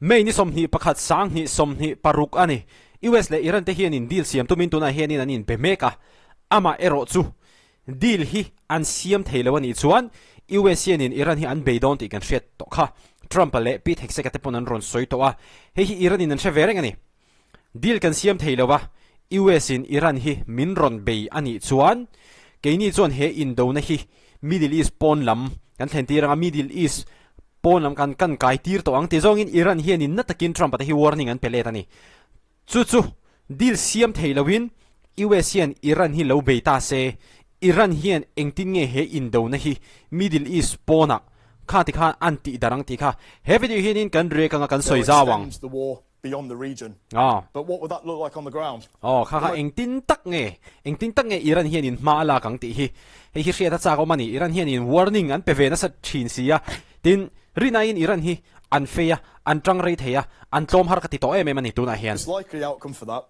May ni 21 2026 a ni. US leh Iran te hianin deal siam tumin tunah hianin an inbe mek a, amah erawh chu deal hi an siam thei lo a nih chuan US hianin Iran hi an bei dawn tih kan hriat tawh kha. Trump-a leh Pete Hegseth-a te pawn an rawn sawi tawh a, hei hi Iran-in an hre ve reng a ni. Deal kan siam thei lo a, US in Iran hi min rawn bei a nih chuan keini chuan he indona hi Middle East pawn lam kan thlen tir ang a, Middle East pawn lam kan kan kai tir tawh ang ti zawngin Iran hianin na takin Trump-a te hi warning an pe let a ni. Chu chu deal siam thei loin US hian Iran hi lo bei ta se, Iran hian engtin nge he indona hi Middle East pawnah kha tikhan an tih darh ang tih kha he video hianin kan react anga kan sawi zau ang. beyond the region. Aw. But what would that look like on the ground? Aw, kha kha engtin tak nge, engtin tak nge Iran hianin hma a lak ang tih hi, hei hi hriat a chak awm a ni. Iran hianin warning an pe ve nasa thin si a, tin, rinaiin Iran hi an fei a, an tang rei thei a, an tlawm har ka ti tawh em em a ni tunah hian. The likely outcome for that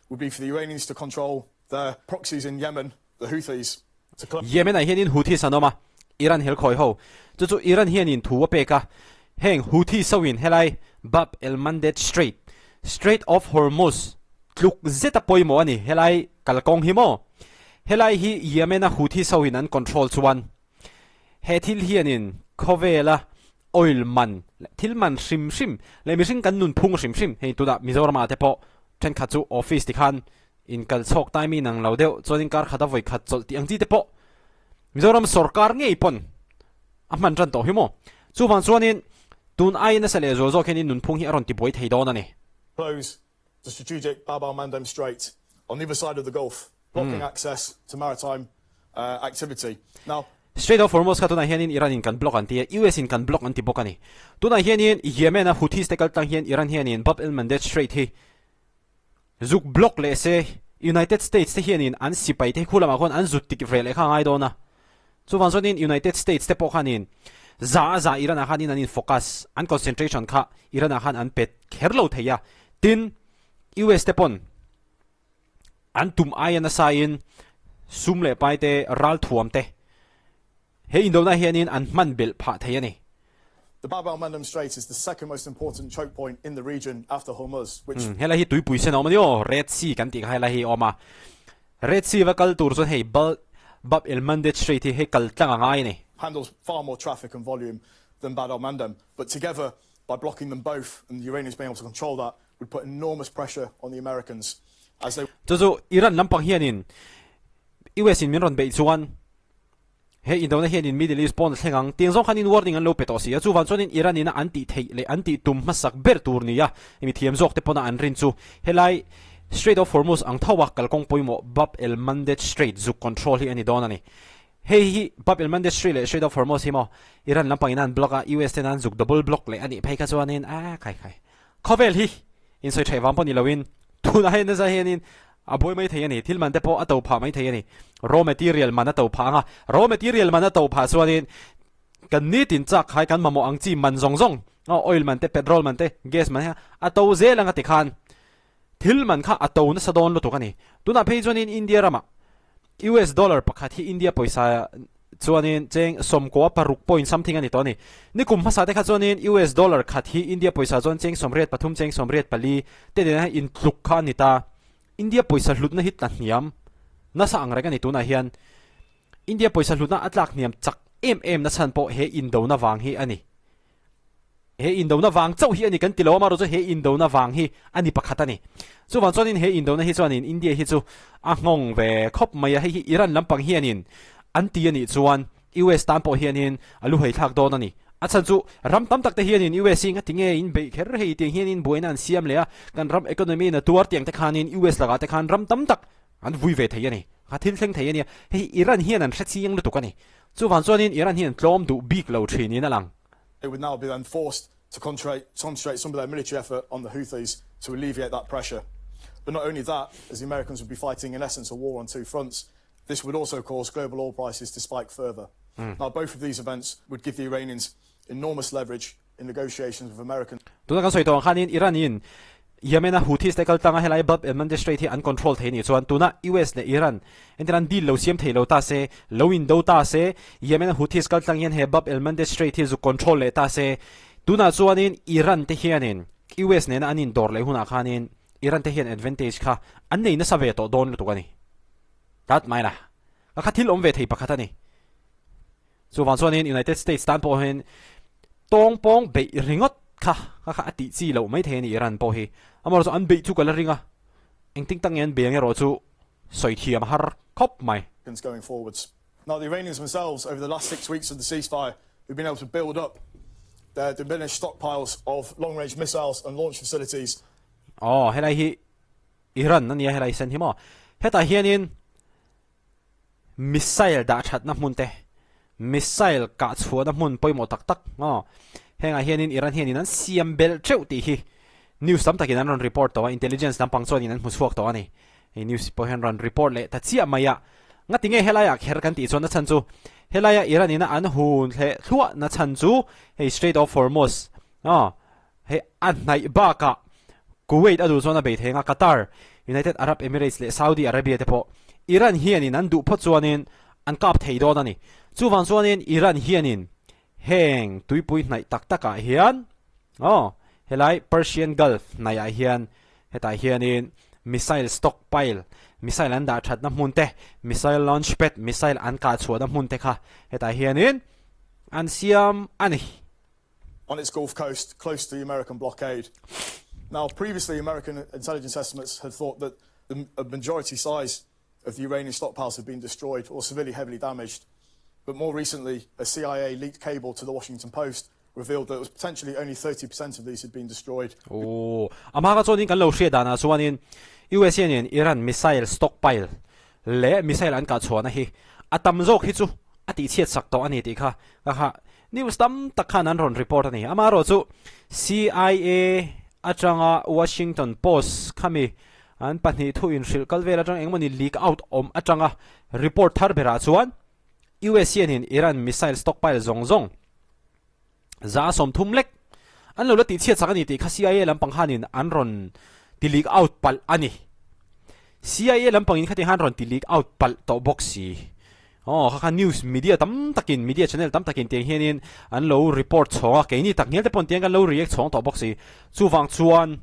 would be for the Iranians to control their proxies in Yemen, the Houthis, to close. Yemen-ah hianin Houthis an awm a, Iran helkhawi ho. Chu chu Iran hianin thu a pek a, heng Houthis hoin helai Bab el-Mandeb Strait, Strait of Hormuz, tluk zeta pawimawh a ni, helai kalkawng hi maw? Helai hi Yemen-a Houthis hoin an control chuan he thil hianin khawvela oil man leh thil man hrim hrim leh mihring kan nunphung hrim hrim, hei tunah Mizoramah te pawh thenkhat chu office tikhan Inkal chhawk tai mi nang lo deuh chuanin kar khat a vawi khat chawlh tih ang chi te pawh Mizoram sorkar ngei pawn a hman tan tawh hi maw? Chuvang chuanin tun aiin nasa leh zual zawk hianin nunphung hi a rawn tibuai thei dawn a ni. Close the strategic Bab al-Mandeb Strait on the other side of the Gulf, blocking access to maritime activity. Now. Strait of Hormuz kha tunah hianin Iran in kan block an ti a, US in kan block an ti bawk a ni. Tunah hianin Yemen a Houthis te kal tlang hian Iran hianin Bab el-Mandeb Strait hi Zuk block leh se, United States te hianin an sipai te hi khu lamah khuan an zut tik ve leh kha a ngai dawn a. Chuvang chuanin United States te pawh khanin za a za Iran ah khanin an in focus, an concentration kha Iran ah khan an pet kher lo thei a. Tin, US te pawn an tum aia nasa in sum leh pai te, ralthuam te He indona hianin an hman belh phah thei a ni. The Bab al-Mandeb Strait is the second most important choke point in the region after Hormuz, which. Helai hi tuipui sen a awm a ni aw, Red Sea kan tih kha helai hi a awm a. Red Sea va kal tur chuan hei Bal Bab el-Mandeb Strait hi hei kal tlang a ngai a ni. Handles far more traffic and volume than Bab al-Mandeb, but together by blocking them both and the Iranians being able to control that would put enormous pressure on the Americans as they. Chu chu Iran lampang hianin US in min rawn beih chuan He indona hianin Middle East pawn a thleng ang. Tiang zawng khanin warning an lo pe tawh si a, chuvang chuanin Iran ina an tih theih leh an tih tum hmasak ber tur nia mi thiam zawk te pawna an rin chu helai Strait of Hormuz ang tho a kalkawng pawimawh Bab el-Mandeb Strait zuk control hi a ni dawn a ni. Hei hi Bab el-Mandeb Strait leh Strait of Hormuz hi maw Iran lampang ina an block a, US ten an zuk double block leh a nih phei kha chuanin a khai khai Khawvel hi insawi theih vang pawh ni loin tunah hian nasa hianin a buai mai thei a ni. Thil man te pawh a to phah mai thei a ni. Raw material man a to phah ang a, raw material man a to phah chuanin kan nitin chak khai kan mamawh ang chi man zawng zawng, oil man te, petrol man te, gas man hi a to zel ang a ti khan thil man kha a to nasa dawn lutuk a ni. Tunah phei chuanin India ramah US dollar pakhat hi India pawisa chuanin cheng 16 point something a ni tawh a ni. Nikum hmasa te kha chuanin US dollar khat hi India pawisa chuan cheng 83 cheng 84 te nena intluk kha a ni ta. India pawisa hlutna hi tla hniam nasa ang reng a ni tunah hian. India pawisa hlutna a tlak hniam chak em em na chhan pawh he indona vang hi a ni. He indona vang chauh hi a ni kan ti lo a, amaherawh chu he indona vang hi a ni pakhat a ni. Chuvang chuanin he indona hi chuanin India hi chu a nghawng ve khawp mai a, hei hi Iran lampang hianin an ti a nih chuan US tan pawh hianin a lu haithlak dawn a ni. A chhan chu ram tam tak te hianin US hi ngati nge in beih kher hei tiang hianin buaina an siam leh a, kan ram economy in a tuar tiang te khanin US lakah te khan ram tam tak an vui ve thei a ni. Kha thil thleng thei a nia, hei hi Iran hian an hre chiang lutuk a ni. Chuvang chuanin Iran hian tlawm duh bik lo thinin a lang. They would now be then forced to concentrate some of their military effort on the Houthis to alleviate that pressure. But not only that, as the Americans would be fighting in essence a war on two fronts, this would also cause global oil prices to spike further. Now both of these events would give the Iranians enormous leverage in negotiations with American. Tuna kan sawi tawh ang khanin Iran in Yemen a Houthis te kal tanga helai Bab el-Mandeb Strait hi an control thei nih chuan tuna US leh Iran entir an deal lo siam thei lo ta se, lo in do ta se, Yemen a Houthis kal tlang hian he Bab el-Mandeb Strait hi zuk control leh ta se, tunah chuanin Iran te hianin US nena an indawr leh hunah khanin Iran te hian advantage kha an nei nasa ve tawh dawn lutuk a ni. That mai la. Ka kha thil awm ve thei pakhat a ni. Chuvang chuanin United States tan pawh hian tawng pawng beih ringawt kha kha kha a tih chi loh mai thei a ni Iran pawh hi. Amaherawhchu an beih chu ka la ring a, engtin tak nge an bei ang erawh chu sawi thiam a har khawp mai. Going forwards. Now the Iranians themselves over the last 6 weeks of the ceasefire have been able to build up their diminished stockpiles of long range missiles and launch facilities. Aw helai hi Iran a nia helai sen hi maw. Hetah hianin missile dah thatna hmun te, missile kah chhuahna hmun pawimawh tak tak aw hengah hianin Iran hianin an siam belh teuh tih hi news tam takin an rawn report tawh a, intelligence lampang chuanin an hmu chhuak tawh a ni. Hei news pawh hian rawn report leh ta chiah mai a, ngati nge helaiah kher kan tih chuan a chhan chu helaia Iran ina an hun thleh thluah na chhan chu hei Strait of Hormuz aw hei a hnaih bakah Kuwait a duh chuan a bei thei anga Qatar, United Arab Emirates leh Saudi Arabia te pawh Iran hianin an duh phawt chuanin an kap thei dawn a ni. Chuvang chuanin Iran hianin heng tuipui hnaih tak takah hian aw helai Persian Gulf hnaihah hian hetah hianin missile stockpile missile an dah thatna hmun te missile launch pad missile an kah chhuahna hmun te kha hetah hianin an siam a ni. On its Gulf coast close to the American blockade. Now previously American intelligence estimates had thought that the majority size of the uranium stockpiles had been destroyed or severely heavily damaged. But more recently, a CIA leaked cable to the Washington Post revealed that it was potentially only 30% of these had been destroyed. Aw, a hma kha chuanin kan lo hriat danah chuanin US hianin Iran missile stockpile leh missile an kah chhuahna hi a tam zawk hi chu a tihchhiat sak tawh a ni tih kha ka kha news tam tak khan an rawn report a ni. Amaherawh chu CIA atanga Washington Post khami An pahnih thu inhrilh kal vel atang engmawni leak out awm atanga report thar berah chuan US hianin Iran missile stockpile zawng zawng 30% lek an lo la tihchhiat chak a ni tih kha CIA lampang khanin an rawn ti leak out palh a ni. CIA lampangin khati khan rawn ti leak out palh tawh bawk si. Aw kha kha news media tam takin media channel tam takin tiang hianin an lo report chhawng a, keini tak ngial te paw'n tiang kan lo react chhawng tawh bawk si. Chuvang chuan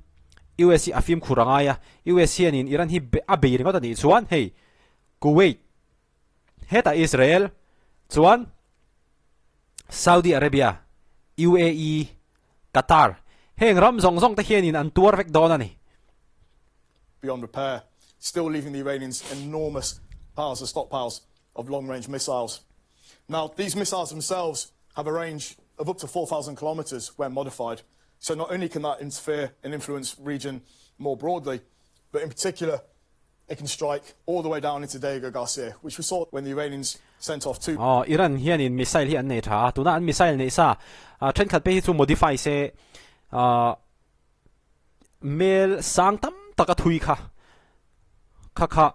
US hi a fimkhur a ngai a, US hianin Iran hi a bei ringawt a nih chuan hei Kuwait hetah Israel chuan Saudi Arabia, UAE, Qatar heng ram zawng zawng te hianin an tuar vek dawn a ni. Beyond repair, still leaving the Iranians enormous piles of stockpiles of long-range missiles. Now, these missiles themselves have a range of up to 4,000 kilometers when modified. So not only can that interfere and influence region more broadly, but in particular, it can strike all the way down into Diego Garcia, which we saw when the Iranians sent off two. Aw, Iran hianin missile hi an nei tha a, tuna an missile neih sa thenkhat pei hi chu modify se mel sang tam tak a thui kha kha kha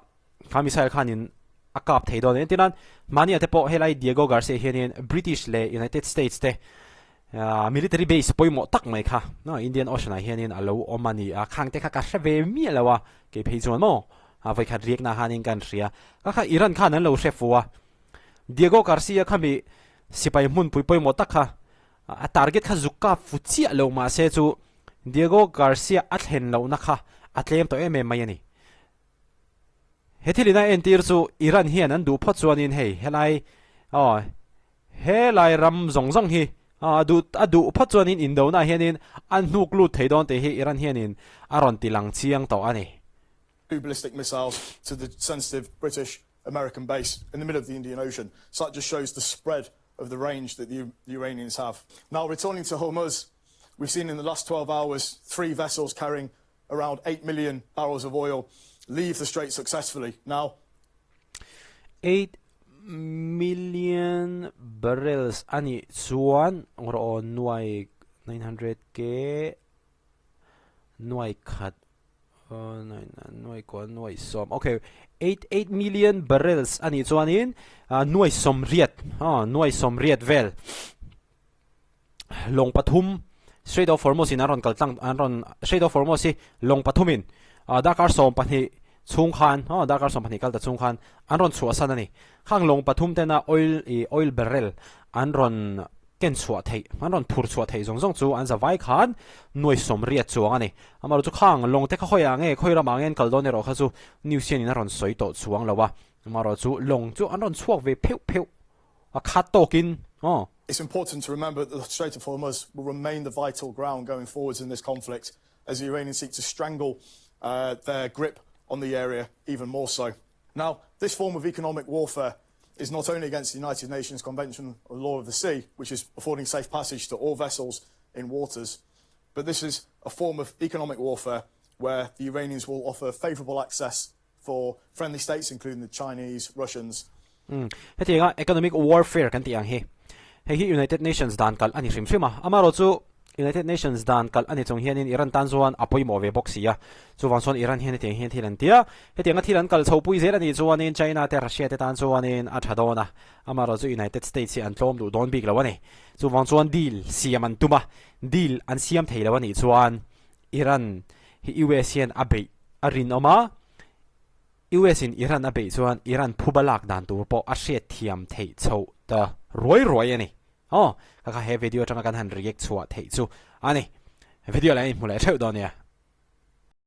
kha missile khanin a kap thei dawn a ni. Entirnan mahni ah te pawh helai Diego Garcia hianin British leh United States te Military base pawimawh tak mai kha Indian Ocean ah hianin a lo awm a ni a, khang te kha ka hre ve miah lo a, kei phei chuan maw vawikhat riakna khanin kan hria. Ka kha Iran khan an lo hre fu a, Diego Garcia khami sipai hmunpui pawimawh tak kha a target kha zuk kap fu chiah lo mahse chu Diego Garcia a thlen lohna kha a tlem tawh em em mai a ni. He thil in a entir chu Iran hian an duh phawt chuanin hei helai aw He lai ram zawng zawng hi a duh a duh phawt chuanin indona hianin an hnuk lut thei dawn tih hi Iran hianin a rawn ti lang chiang tawh a ni. Two ballistic missiles to the sensitive British American base in the middle of the Indian Ocean. So that just shows the spread of the range that the Iranians have. Now returning to Hormuz, we've seen in the last 12 hours three vessels carrying around 8 million barrels of oil leave the strait successfully. Now, 8 million barrels a nih chuan rawh aw nuai 900 k nuai khat nuai kua nuai sawm okay 8 8 million barrels a nih chuanin nuai sawmriat nuai sawmriat vel lawng pathum Strait of Hormuz in an rawn kal tlang an rawn Strait of Hormuz hi lawng pathum in darkar 12 chhung khan aw darkar 12 kal ta chhung khan an rawn chhuah san a ni. Khang lawng pathum tena oil ih oil barrel an rawn. ken chhuah theih, an rawn phur chhuah theih zawng zawng chu an za vai khan nuai 80 chuang a ni. Amaherawhchu khang lawng te kha khawiah nge, khawi ramah nge an kal dawn erawh kha chu news hianin a rawn sawi tawh chuang lo a. Amaherawhchu lawng chu an rawn chhuak ve pheuh pheuh a khat tawkin aw. It's important to remember that the Strait of Hormuz will remain the vital ground going forwards in this conflict as the Iranians seek to strangle their grip on the area even more so. Now, this form of economic warfare is not only against the United Nations Convention on Law of the Sea, which is affording safe passage to all vessels in waters, but this is a form of economic warfare where the Iranians will offer favorable access for friendly states, including the Chinese, Russians. Umm, hetianga economic warfare kan tih ang hi, hei hi United Nations dan kalh a ni hrim hrim a, amaherawhchu United Nations dan kalh a ni chung hianin Iran tan chuan a pawimawh ve bawk si a, chuvang chuan Iran hian hetiang hian thil an ti a, hetianga thil an kal chho pui zel a nih chuanin China te Russia te tan chuanin a tha dawn a, amaherawhchu United States hi an tlawm duh dawn bik lo a ni, chuvang chuan deal siam an tum a, deal an siam thei lo a nih chuan Iran hi US hian a beih a rinawm a, US in Iran a beih chuan Iran phuba lak dan tur pawh a hriat thiam theih chhoh ta ruai ruai a ni. Aw, kha kha he video atanga kan han react chhuah theih chu a ni. Video leh a inhmu leh theuh dawn nia.